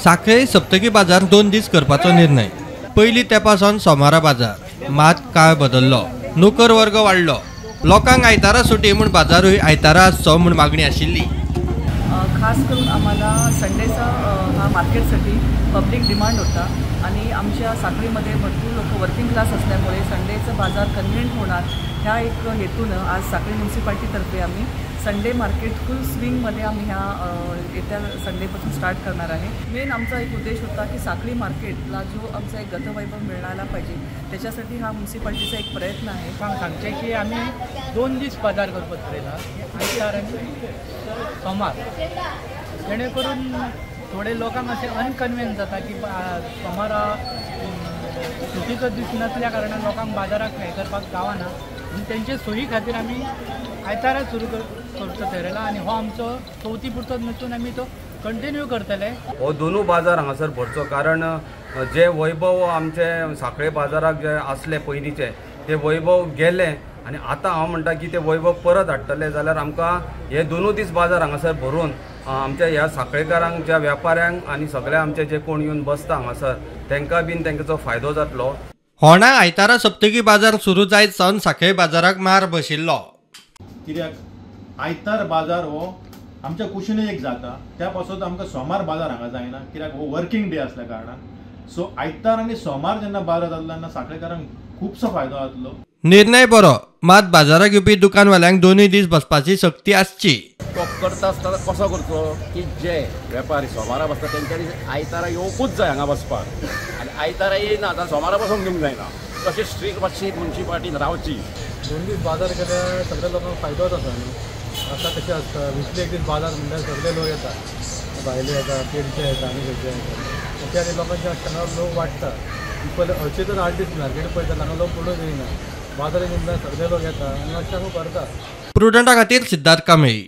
साखळे सप्तकी बाजार 2 दीस करपाचो निर्णय. पयलीं तेपासून सोमारा बाजार मात काळ बदल्लो, नोकर वर्ग वाडलो, लोकांक आयतारा सुटी म्हूण बाजारूय आयतारा आसचो म्हूण मागणी आशिल्ली. खास करून आम्हाला संडेचा हा मार्केटसाठी पब्लिक डिमांड होता आणि आमच्या साखळीमध्ये भरपूर लोक वर्किंग क्लास असल्यामुळे संडेचं बाजार कन्व्हिनियंट होणार ह्या एक हेतूनं आज साखळी म्युन्सिपाल्टीतर्फे आम्ही संडे मार्केट फुल स्विंगमध्ये आम्ही ह्या येत्या संडेपासून स्टार्ट करणार आहे. मेन आमचा एक उद्देश होता की साखळी मार्केटला जो आमचा एक गतवैभव मिळाला पाहिजे त्याच्यासाठी हा म्युन्सिपाल्टीचा एक प्रयत्न आहे. सांगचे की आम्ही 2 दीस बाजार करपाक थरयला, आयतार आनी सोमार, जेणे करून थोडे लोकांक अशें अनकन्विन्स जाता की सोमारा सुटीचो दीस नासल्या कारणान लोकांक बाजाराक हें करपाक गावना, म्हणून तेंचे सोयी खातीर आमी आयतारा सुरू करचो थरयला आनी हो आमचो चवथी पुरतोच नसून आमी तो कंटिन्यू करतले. हो दोनूय बाजार हांगासर भरचो, कारण जे वैभव आमचे साखळे बाजाराक जे आसले पयलींचे ते वैभव गेले आनी आतां हांव म्हणटा की ते वैभव परत हाडटले जाल्यार आमकां हे दोनूय दीस बाजार हांगासर भरून आमच्या ह्या साखळेकारांक, ज्या व्यापाऱ्यांक आनी सगळे आमचे जे कोण येवन बसता हांगासर तांकां बीन तांचो फायदो जातलो. होणा आयतारा सप्तकी बाजार सुरू जायत सावन साखळे बाजाराक मार बशिल्लो. कित्याक आयतार बाजार हो आमच्या कुशीन एक जाता, त्या पासत आमकां सोमार बाजार हांगा जायना कित्याक हो वर्किंग डे आसल्या कारणान. सो आयतार आनी सोमार जेन्ना बाजार जातलो तेन्ना साखळेकारांक खुबसो फायदो जातलो. निर्णय बरो, मात बाजाराक येवपी दुकानवाल्यांक 2 दीस बसपाची सक्ती आसची. तो करता आसतना कसो करचो की जे वेपारी सोमारा बसता तेंच्यांनी आयतारा येवपूच जाय हांगा बसपाक, आनी आयतारा येयना जाल्यार सोमारा बसूंक दिवंक जायना. तशें स्ट्रीक मातशी म्युन्सिपाल्टीन रावची. 2 दीस बाजार केल्यार सगळ्या लोकांक फायदोच आसा न्हू. आतां कशें आसता, विकली एक दीस बाजार म्हणल्यार सगळे लोक येता, भायले येता, पेडचे येता आनी खंयचे येता, त्या आनी लोकांचे हांगा लोक वाडटा. पयले हरशीं तर 8 दीस मार्केट पळयता हांगा लोक पडून येयना, बाजारान सगळे लोक येता आनी अशें हांगा भरता. प्रुडंटा खातीर सिद्धार्थ कांबळी.